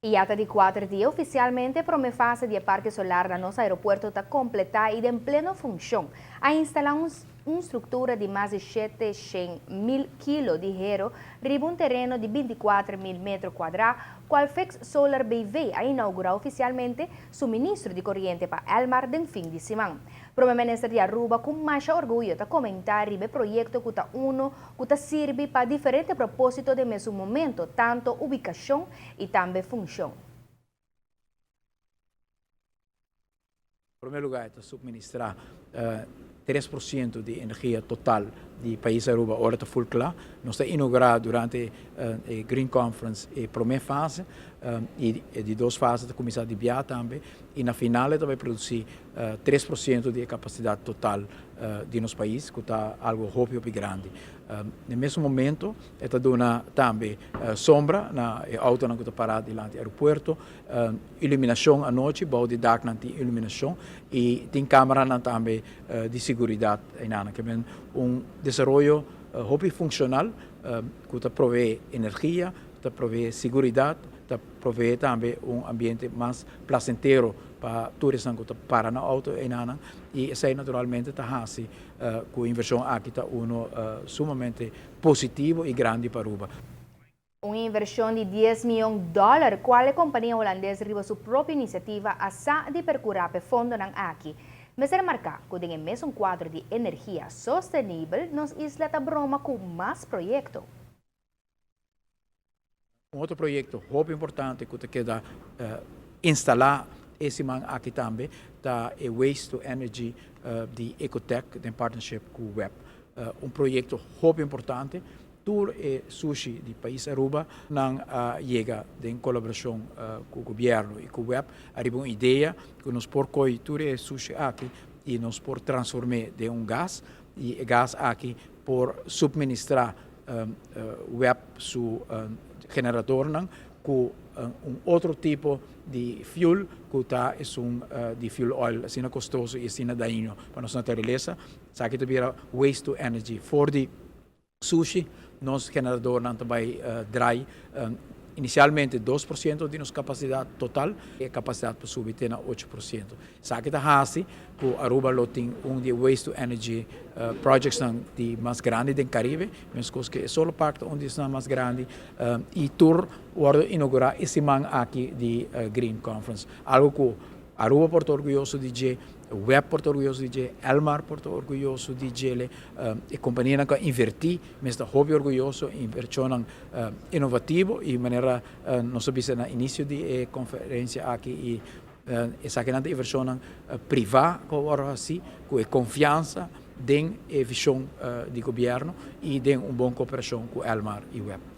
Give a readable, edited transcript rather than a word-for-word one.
Y ya ta di cuater dia oficialmente prome fase di e parke solar na nos aeropuerto ta completa y den pleno funcion. A instala un structura di mas di 700,000 kilo di hero riba un tereno di 24,000 metro cuadra, cual Fix Solar BV a inaugura oficialmente suministro di coriente pa Elmar den fin di siman. Prome Minister di Aruba cu masha orguyo ta comenta riba e proyecto cu ta uno cu ta sirbi pa diferente proposito den mesun momento, tanto ubicacion y tambe funcion. Na prome lugar ta suministra 3% di energia total di pais Aruba ora ta full cla. Nos ta inaugura durante e Green Conference e prome fase y e di dos fase ta cuminsa di bia tambe y na final e ta bay produci 3% di e capacidad total di nos pais, cu ta algo hopi hopi grandi. Na mesun momento e ta duna tambe sombra na e autonan cu ta para dilanti aeropuerto, iluminacion anochi, bou di daknan tin iluminacion y tin cameranan tambe di seguridad eynan. Ke men un desaroyo hopi funcional cu ta provee energia, ta provee seguridad, ta provee tambe un ambiente mas placentero pa tur esnan cu ta para nan auto eynan y esey naturalmente ta haci cu e inversion aki ta uno sumamente positivo y grandi pa Aruba. Un inversion di 10 miyon dollar, cual e compania Holandes riba su propio iniciativa a sa di percura p'e fondonan aki. Mester marca cu den e mesun cuadro di energia sostenibel, nos isla ta broma cu mas proyecto. Un otro proyecto hopi importante cu ta keda instala e siman aki tambe ta e Waste to Energy di Ecotech den partnership cu WEB. Un proyecto hopi importante. Tur e sushi di pais Aruba nan a yega den colaboracion cu gobierno y cu WEB ariba un idea cu nos por coy tur e sushi aki y nos por transforme den un gas y e gas aki por subministra WEB su generadornan cu un otro tipo di fuel cu ta esun di fuel oil asina costoso y asina dañino pa nos naturalesa. Esaki ta bira waste to energy. For di sushi nos generadornan ta bay draai inicialmente 2% di nos capacidad total, e capacidad por subi te na 8%. Esaki ta haci cu Aruba lo tin un di e waste to energy projectsnan di mas grandi den Caribe, mescos cu e Solar Park ta un di esnan mas grandi y tur wordo inaugura e siman aki di Green Conference. Algo cu Aruba por ta orguyoso di dje, WEB por ta orguyoso di dje, Elmar por ta orguyoso di djele, e companianan cu a inverti mes ta hopi orguyoso, inversionnan innovativo y manera nos a bisa na inicio di e conferencia aki y esakinan ta inversionnan priva cu a wordo haci cu e confiansa den e vision di gobierno y den un bon cooperacion cu Elmar y WEB.